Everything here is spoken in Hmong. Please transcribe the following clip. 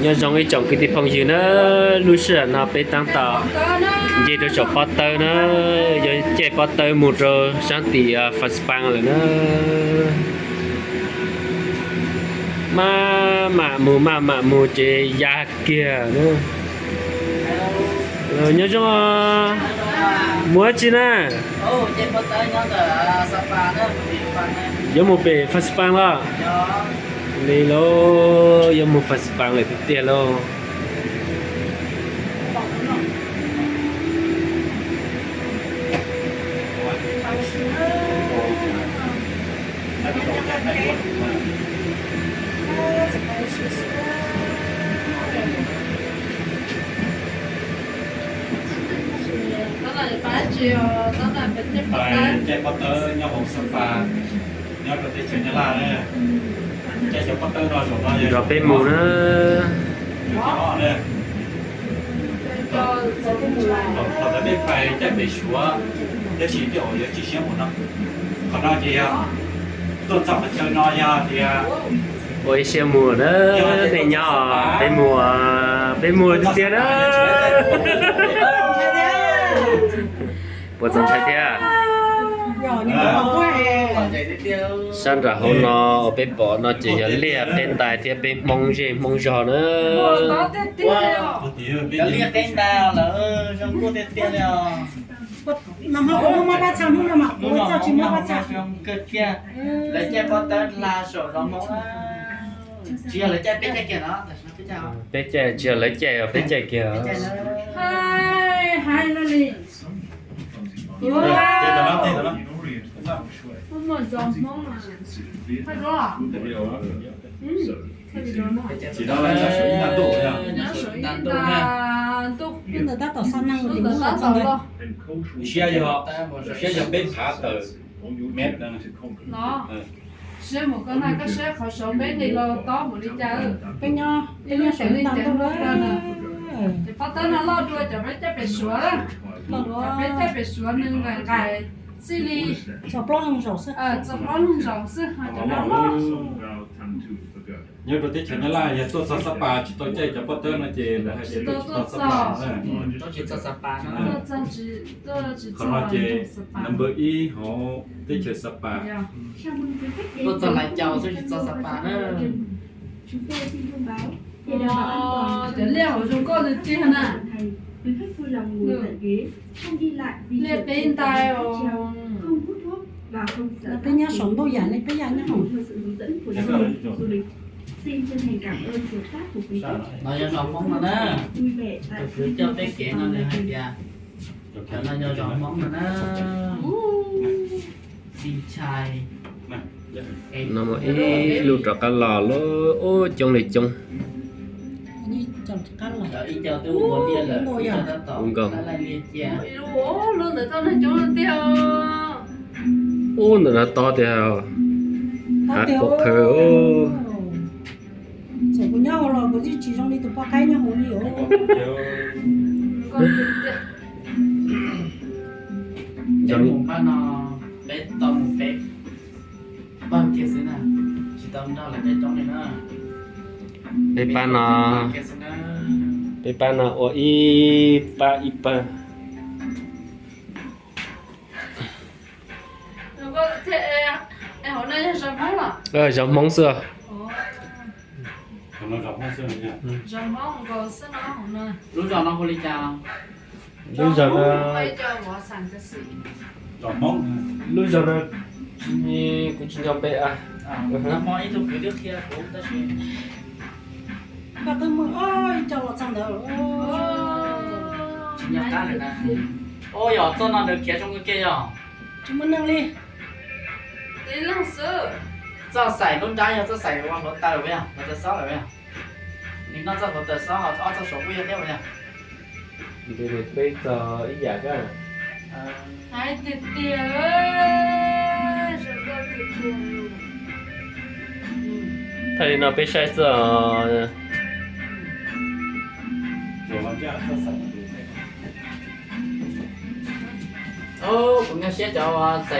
Nyob zoo ib tsoom kwv tij phooj ywg na, lub sij hawm no peb tab tom nce rau saum pob tawb na, yuav caij pob tawb mus rau sab tim Fas Pas lawm na. Maj mam mus maj mam mus ces ya kiag na. Nyob zoo, mus dab tsi na? Yuav mus pem Fas Pas los? Li lauj, yuav mus Fas Pas lawm tiag tiag lauj. Caij pob tawb nyob hauv Xab Pas, nyob rau teb chaws Nyab Laj na. Caij cov pob tawb no zaum no nrog peb mus na. Qhov ntawd peb pais caij pem Suav, tab sis tej zaum yuav tsis siab mus no. Qhov no ces yog tuaj txog qhov chaw no yog tias ua ib siab mus na, nej nyob peb mus, peb mus tiag tiag na. Puas txaus ntshai thiab? Sab nram hauv no uas peb pom no ces yog liaj qeb ntais thiab peb Hmoob zej Hmoob zog na. Cov liaj qeb ntais lawm zoo nkauj tiag tiag li os. Mas hmo kuv muab pab txhaj hnub no mas kuv txoj tsis muab pab txhaj. Lawv caij pob tawb hla saum zos Hmoob na. Tsis yog lawv caij, peb caij kiag no. Peb caij, tsis yog lawv caij, peb caij kiag. Hais, hais no li. Muaj zos Hmoob mas. Nyob saum ib nta ntuj, tab tom xa neeg, tab tom los. Siab yog, siab yog peb phav tawm mev no. Siab mus koj na, koj saib qhov saud peb nqis los tob npaum li cas. Peb nyob, peb nyob saum ib nta ntuj na. Ces pob tawb no loj dua cov peb caij pem Suav, cov peb caij pem Suav nws nqaim nqaim xij li txog plaub leeg zaum xwb, txog plaub leeg zaum xwb, ho cov no loj. Nyob rau teb chaws Nyab Laj yog tuaj txog Xab Pas tsis tau caij cov pob tawb no ces lawv hais tias tuaj tsis txog Xab Pas na. Qhov no ces number ib hauv teb chaws Xab Pas. Tuaj txog Lais Caus xwb tsis txog Xab Pas na. Cov liaj hauv zoo nkauj tiag tiag na. Liaj qeb ntais os. Peb nyob saum ntuj yam li peb yam nyob hauv. No yog zos Hmoob no na. Tus kwv coj peb kev no nws hais tias cov no yog zos Hmoob no na. No mas ib lub rov qab los lawm, ub coob li coob. Ib co twb ua liaj lawm, ib co tab tom laij liaj cia. Ub ntawm no tob tiag, hav pom qhawv. Txawm kuv nyob hauv los kuv yeej tsis zoo li tus poj qaib nyob hauv li os. Peb mus pab no, peb tau mus peb pawg kiag xwb na, tsis tau nrog lawv caij coob li na. Peb pab no, peb pab no ua ib pab ib pawg. Zos Hmoob xwb. Lub zos no hu li cas? Lub zos no, lub zos no kuv tsis nco npe a. Koj twb muaj ib co los txog ntawd. Tsis nco qab li na. Ua yog txoj no nws khiav zoo kawg kiag yog. Tsis muaj neeg li. Txoj xaim lub nrab yog txoj xaim ua hluav taws, hluav taws xob lawm. Nws noj txoj hluav taws xob, ob txoj saum kuj yog thiab yog. Nws peb txog ib yam kab. Hais tiag tiag, zoo nkauj tiag tiag. Thaij li no peb saib xwb os. Kuv nyuaj siab cov